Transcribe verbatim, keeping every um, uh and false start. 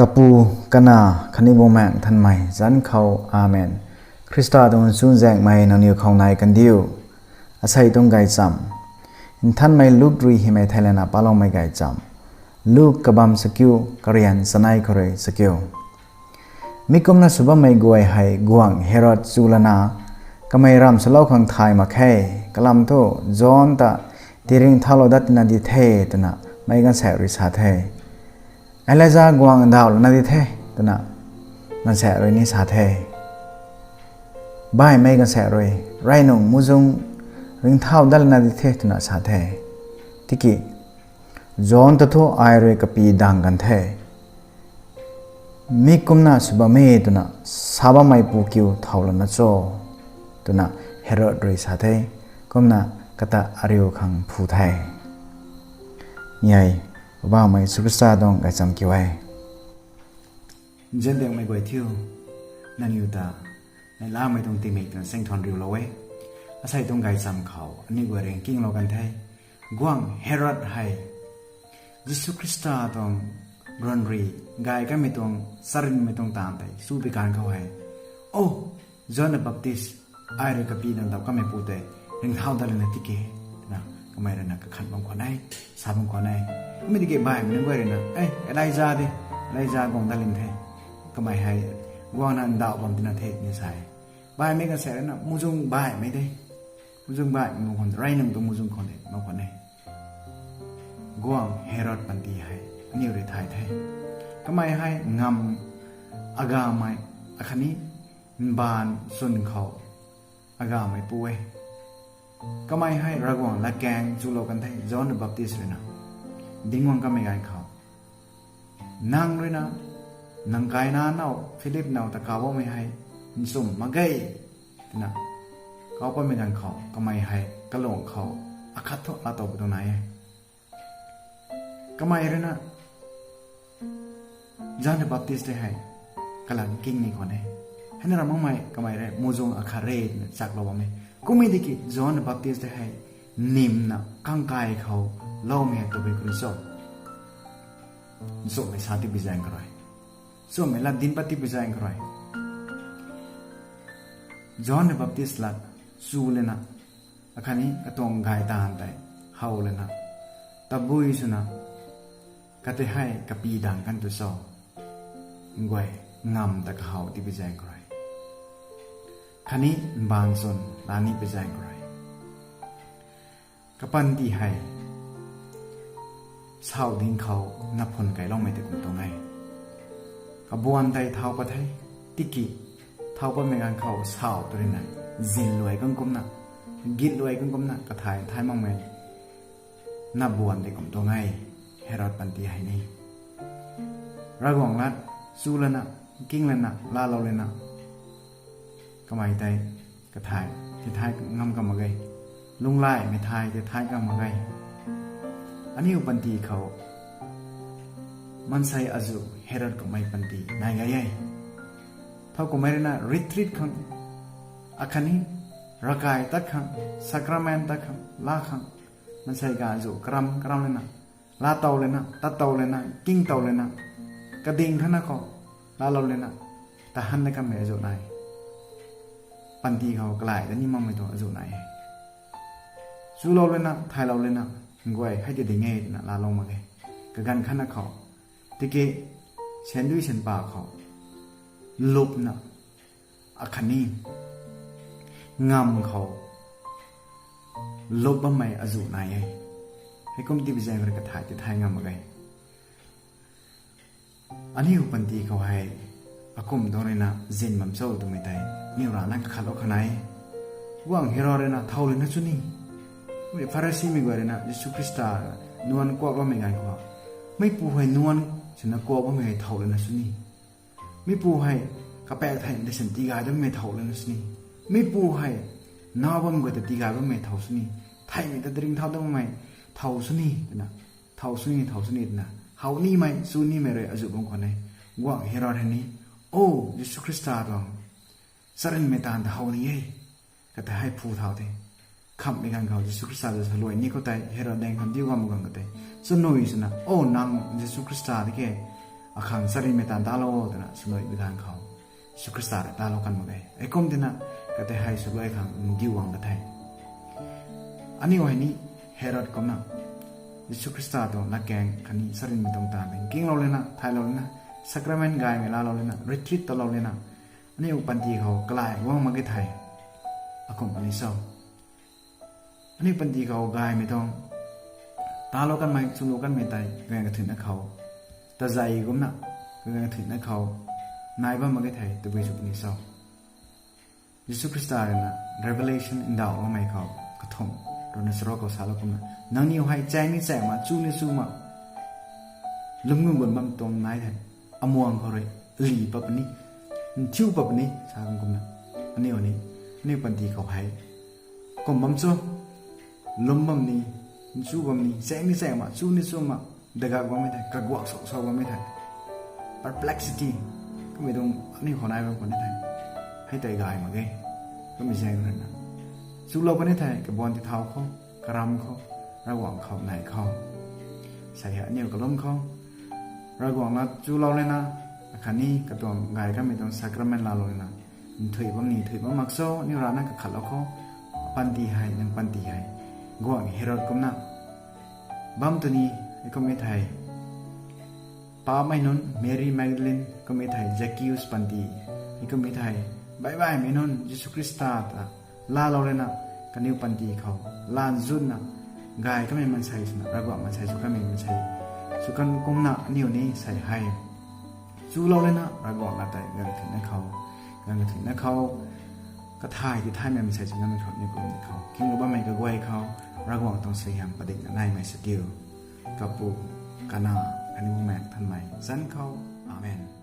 Kapu, Kanac khatni Bumaengh Nthanmei zanc khou, Amen. Khrista tuang chuzaenghmei nangniw khou nai kandiu. Asei tuang gaychamv Nthanmei Luk rui hymei theilayna paloumei gaychamv. Luk kabamv sakiu, karian chanei khou rui sakiu. Mi kumna sw bammei guay hei guangc Herod chu lana, kamei ramv swlou khang thay mak khe. Kalam thu John ta tiringcthaulou dat tina di the, twna meic gaanvsaekc rui sa the. Elija guangc ndauh lana di the, twna gaanvsaekc rui ni sa the. Baihmei gaanvsaekc rui, rey nungc muhzwng ringcthau dat lana di the, twna sa the. Tiki John ta thu ai rui kapy dang kan the. Mi kumna sw bam e twna sa bammeipu kiu thow lana cho? Twna Herod rui sa the. Kumna kata ariu khang phu the. Mi hei Poubauhmei Jisu Khrista tuang gaychamv kiu e. Nziandiangmei guay thiu, nangniw ta neihlamei tuang tingmik twna singthan riulou e. Asei tuang gaychamv khou aniw guay rui nkinglou kan the. Guangc Herod hei Jisu Khrista tuang ranri gay kanmei tuang, charynmei tuang taanv tei chu pi kan khou hei, O, John the Baptist, ai rui kapy dang dauh kanmeipu tei ringcthau dat lana tike, twna kamei ruina kakhan bam khwan e, sa bam khwan e. Kummei tiki baihmei nunc guay ruina, E, Elija de, Elija guang dat lin the. Kamei hei guangna ndauh bam tina the, ni sa e. Baihmei gaanvsaekc ruina, Muhzwng baihmei de, muhzwng baihmei mak khwan, rey nungc tuang muhzwng khwan de, mak khwan e. Guangc Herod panty hei aniw rui thay the. Kamei hei ngamv agamei akhatni mbaanv chwn khou agameipu e. Kamei hei Ravguangc latkaeng chulou kan the. John the Baptist ruina ding guang kanmei ganv khou, Nang ruina nang kaina now Philip now ta kauc bammei hei nchumh mak ge, twna kauc bammei ganv khou kamei hei kalung khou akhat thu laa tow pu tuang nai e. Kamei ruina John the Baptist tei hei kalam nking ni khwan e. Heina ra makmei kamei rui muhzwng akhat re twna chaklou bam e. Kummei tiki John the Baptist tei hei nimna kangkai khou loumei hei tabui kuri cho? Nchumhmei sa tipi zaeng khou rui, nchumhmei lat dinc pat tipi zaeng khou rui, John the Baptist lat chu lana, akhatni katuang gay taanv tei how lana, tabui swna, kata hei kapy dang kan tu cho? Nguay, ngamv ta kahow tipi zaeng khou rui, khatni mbaanv chwn laa ni pi zaeng khou rui, kapanty hei saw ding khou naphun kailoumei tei kum tuang e. Kabuan tei thau pat the, tiki thau patmei ganv khou saw tu ruina zin luai kan kumna, git luai kan kumna kathai thay makmei nabuan tei kum tuang e. Herod panty hei ni Ravguangc lat chu lana, nking lana, laalou lana, kamei tei kathai tithay ngam kan mak ge. Lunghlaimei thay tithay ngam mak ge. Aniu panty khou maansei azuh Herod kummei panty nai gay e. Thow kummei ruina retreat khang, akhatni ravkai tat khang, sacrament tat khang, laa khang, maansei ga azuh karam karam lana, laatow lana, tattow lana, kingtow lana, kading khana khou laalou lana, tahan na kanmei azuh nai. Panty khou kalai ta ni makmei tuang azuh nai e. Chulou lana, thaylou lana, nguay hei ti ding e twna laalou mak ge. Kaganv khana khou, tiki sandui sanpa khou lupna, akhatni ngamv khou lup bammei azuh nai e. Heikum tipi zaeng rui kathai tithay ngam mak ge. Aniu panty khou hei akum tuang ruina zin bam cho twmei tei aniu rana kakhatlou kha nai e. Guangc Herod ruina thow lana sw ni, Pharisimei guay ruina Jisu Khrista nuan kuakloumei ganv khou, mipu hei nuan swna kuak bammei hei thow lana sw ni, mipu hei kapaek thei de san tigay dammei thow lana sw ni, mipu hei naw bam guay ta tigay bammei thow sw ni, theimei ta ringcthau dammei thow sw ni twna, thow sw ni, thow sw ni twna how nimei, chu nimei rui azuh bam khwan e. Guangc Herod hei ni, O, Jisu Khrista tuang charynmei taanv ta how ni e, kata hei phu thau the. Khamhmei ganv khou Jisu Khrista ta saluai ni khou tei Herod daeng khang diu gam ganv khou tei, chanui swna, O, nang Jisu Khrista di ke, akhang charynmei taanv talou twna swnuibi ganv khou, Jisu Khrista rui talou kan mak ge. Heikum tina, katei hei swluai khang ndiu guang ka the. Aniu hei ni Herod kumna, Jisu Khrista tuang latkaeng khatni charynmei tuang taanv tei kinglou lana, thaylou lana, sacrament gaymei laalou lana, retreat talou lana, aniu panty khou kalai guang mak ge thei, akum puni cho? Aniu panty khou gaymei tuang talou kanmei, chulou kanmei tei gaanv kathuicna khou, tazei kumna, gaanv kathuicna khou nai bam mak ge thei tabui sw puni cho? Jisu Khrista ruina Revelation ndauh bammei khou kathumh, ruina charuk khou salou kumna, nangniw hei chaeng ni chaeng mak, chu ni chu mak, lwmlung bun bam tuang nai the. Amuang khou rui li pat puni, nthiu pat puni sa kan kumna, aniu ni, aniu panty khou hei kum bam cho? Lwm bam ni, nchu bam ni, chaeng ni chaeng mak, chu ni chu mak, dagak bammei thei, kaguak sok sok bammei thei, perplexity, kamei tuang aniu khou nai bam khou ni thei, hei tei gay mak ge. Kamei zaeng ruina, chulou kan ni thei, kabuan tithau khou, karam khou, Ravguangc khou nai khou, sei hei aniu kalum khou Ravguangc na chulou lana, akhatni katuang gay kanmei tuang sacrament laalou lana, nthuih bam ni nthuih bam mak cho? Aniu rana kakhatlou khou, panty hei, nang panty hei, guangc Herod kumna bam tw ni, heikum e thei, paapmei nunc Mary Magdalene, kum e thei Zacchaeus panty, heikum e thei baihbaihmei nunc Jisu Khrista ta laalou lana, kaniw panty khou laanzutna, gay kanmei maansei swna, Ravguangc maansei sw kanmei maansei sw kan kumna, aniu ni sei hei chulou lana, Ravguangc na tei gaanv kathuicna khou, gaanv kathuicna khou kathay tithaymei maansei sw kanmei khou, aniu kum ni khou kinglou bammei kaguay khou, Ravguangc tuang suaihiam padikna naimei sw diu. Kapu, Kanac, khatni Bumaengh Nthanmei zanc khou. Amen.